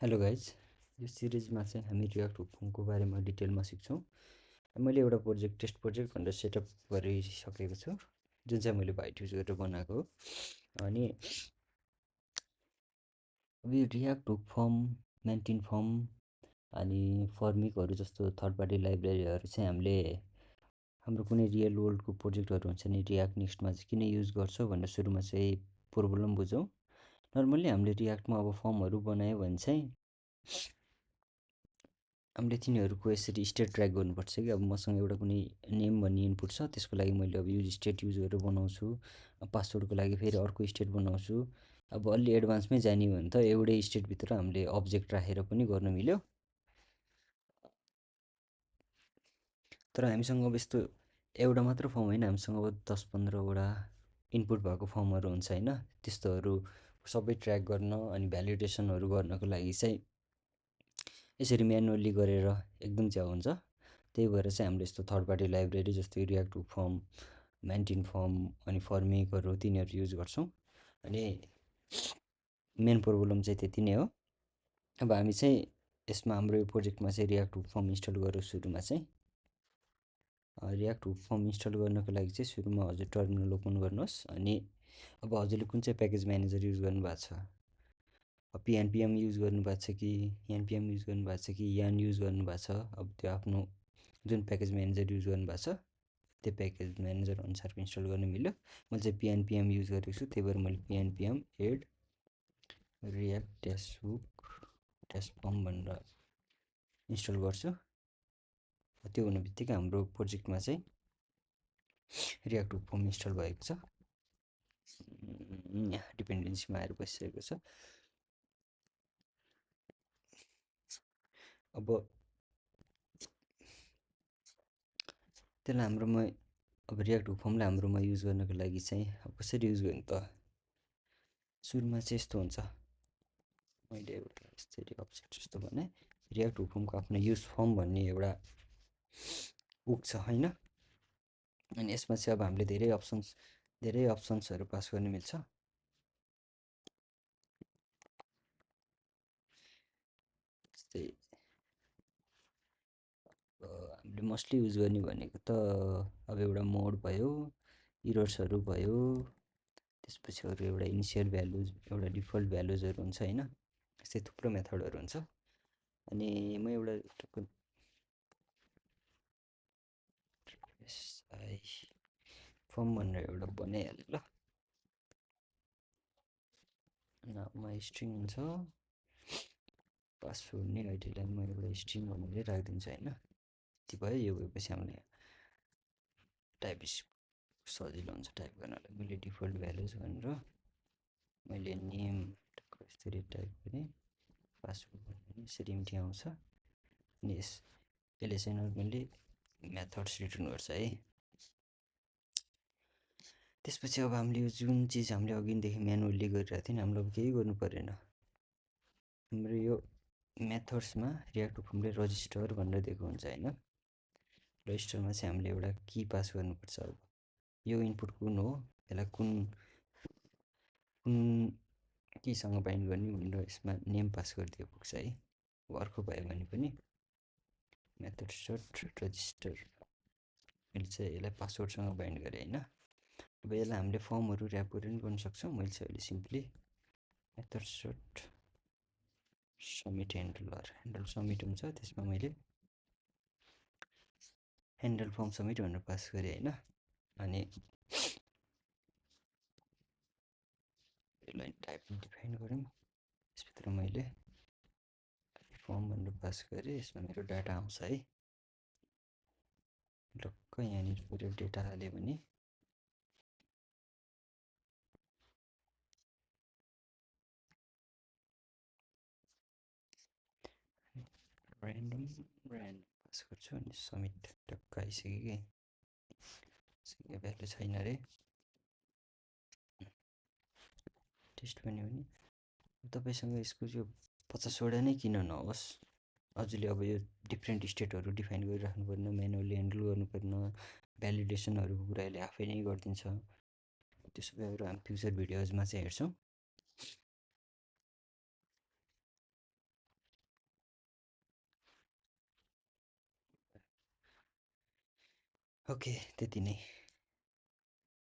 Hello guys, यो सिरिजमा चाहिँ हामी रियाक्ट हुकको बारेमा डिटेलमा सिक्छौँ। मैले एउटा टेस्ट प्रोजेक्ट भनेर सेटअप गरिसकेको छु, जुन चाहिँ मैले भाइट युज गरेर बनाएको हो। अनि अब यो रियाक्ट हुक फर्म, मेन्टिन फर्म अनि फर्मिकहरू जस्तो थर्ड पार्टी लाइब्रेरीहरू चाहिँ हामीले हाम्रो कुनै रियल वर्ल्डको प्रोजेक्टहरू हुन्छ नि रियाक्ट नेक्स्टमा चाहिँ किन युज गर्छौँ भनेर सुरुमा चाहिँ प्रोब्लम बुझौँ। नर्मल्ली हामीले रियाक्टमा अब फर्महरू बनायो भने चाहिँ हामीले तिनीहरूको यसरी स्टेट ट्र्याक गर्नुपर्छ कि अब मसँग एउटा कुनै नेम भन्ने इनपुट छ, त्यसको लागि मैले अब युज स्टेट युज गरेर बनाउँछु। पासवर्डको लागि फेरि अर्को स्टेट बनाउँछु। अब अलि एडभान्समै जाने हो भने त एउटै स्टेटभित्र हामीले अब्जेक्ट राखेर पनि गर्न मिल्यो। तर हामीसँग अब यस्तो एउटा मात्र फर्म होइन, हामीसँग अब 10-15वटा इनपुट भएको फर्महरू हुन्छ होइन। त्यस्तोहरू सबै ट्र्याक गर्न अनि भ्यालिडेसनहरू गर्नको लागि चाहिँ यसरी म्यानुअली गरेर एकदम च्याउ हुन्छ। त्यही भएर चाहिँ हामीले यस्तो थर्ड पार्टी लाइब्रेरी जस्तै रियाक्ट हुक फर्म, मेन्टिन फर्म अनि फर्मिकहरू तिनीहरू युज गर्छौँ। अनि मेन प्रोब्लम चाहिँ त्यति नै हो। अब हामी चाहिँ यसमा हाम्रो यो प्रोजेक्टमा चाहिँ रियाक्ट हुक फर्म इन्स्टल गरौँ। सुरुमा चाहिँ रियाक्ट हुक फर्म इन्स्टल गर्नको लागि चाहिँ सुरुमा हजुर टर्मिनल ओपन गर्नुहोस्। अनि अब हजुरले कुन चाहिँ प्याकेज म्यानेजर युज गर्नुभएको छ, पिएनपिएम युज गर्नुभएको छ कि एनपिएम युज गर्नुभएको छ कि यान युज गर्नुभएको छ, अब त्यो आफ्नो जुन प्याकेज म्यानेजर युज गर्नुभएको छ त्यो प्याकेज म्यानेजर अनुसारको इन्स्टल गर्न मिल्यो। मैले चाहिँ पिएनपिएम युज गरेको छु, त्यही भएर मैले PNPM add react test hook test form भनेर इन्स्टल गर्छु। त्यो हुने बित्तिकै हाम्रो प्रोजेक्टमा चाहिँ रियाक्ट हुक फर्म इन्स्टल भएको छ। यहाँ डिपेन्डेन्सीमा आएर बसिसकेको छ। अब त्यसलाई हाम्रोमा अब रियाक्ट हुक फर्मलाई हाम्रोमा युज गर्नको लागि चाहिँ अब कसरी युज गर्ने त? सुरुमा चाहिँ यस्तो हुन्छ, मैले एउटा यसरी अब्जेक्ट जस्तो भने रियाक्ट हुक फर्मको आफ्नो युज फर्म भन्ने एउटा हुक छ होइन। अनि यसमा चाहिँ अब हामीले धेरै अप्सन्सहरू पास गर्न मिल्छ। जस्तै हामीले मोस्टली युज गर्ने भनेको त अब एउटा मोड भयो, इरर्सहरू भयो, त्यसपछि अरू एउटा इनिसियल भ्यालुज, एउटा डिफल्ट भ्यालुजहरू हुन्छ होइन। यस्तै थुप्रो मेथडहरू हुन्छ। अनि म एउटा फर्म भनेर एउटा बनाइहालेँ ल। नाममा स्ट्रिङ हुन्छ, पासवर्ड नि आइडीलाई म एउटा स्ट्रिङ भनेर राखिदिन्छु होइन। यति भयो। यो भएपछि हामीले टाइप सजिलो हुन्छ टाइप गर्नलाई। मैले डिफल्ट भ्यालुज भनेर मैले नेम यसरी टाइप गरेँ, पासवर्ड भने यसरी इम्टी आउँछ। अनि यसले चाहिँ नर्मल्ली मेथड्स रिटर्न गर्छ है। त्यसपछि अब हामीले यो जुन चिज हामीले अघिदेखि म्यानुअली गरिरहेको थियौँ नि, हामीले अब केही गर्नु परेन। हाम्रो यो मेथड्समा रियाक्ट हुक फर्मले रजिस्टर भनेर दिएको हुन्छ होइन। रजिस्टरमा चाहिँ हामीले एउटा की पास गर्नुपर्छ। अब यो इनपुट कुन हो, यसलाई कुन कीसँग बाइन्ड गर्ने भनेर यसमा नेम पास गरिदियो पुग्छ है। अर्को भयो भने पनि मेथड डट रजिस्टर, मैले चाहिँ यसलाई पासवर्डसँग बाइन्ड गरेँ होइन। अब यसलाई हामीले फर्महरू ऱ्याप गरेर पनि गर्न सक्छौँ। मैले चाहिँ अहिले simply method dot summit handle summit हुन्छ, त्यसमा मैले ह्यान्डल फर्म समिट भनेर पास गरेँ होइन। अनि यसलाई टाइप डिफाइन गरौँ। यसभित्र मैले फर्म भनेर पास गरेँ, यसमा मेरो डाटा आउँछ है। ढक्क यहाँनिर मेरो डेटा हाल्यो भने ऱ्यान्डम पास गर्छु अनि समिट ढक्क आइसक्यो कि भ्यालु छैन अरे। टेस्ट भन्यो भने तपाईँसँग यसको यो 50वटा नै किन नहोस्, हजुरले अब यो डिफ्रेन्ट स्टेटहरू डिफाइन गरिराख्नु पर्ने, म्यानुअली ह्यान्डल गर्नु पर्ने, भ्यालिडेसनहरूको कुरा यसले आफै नै गरिदिन्छ। त्यसो भएर हामी फ्युचर भिडियोजमा चाहिँ हेर्छौँ। ओके, त्यति नै।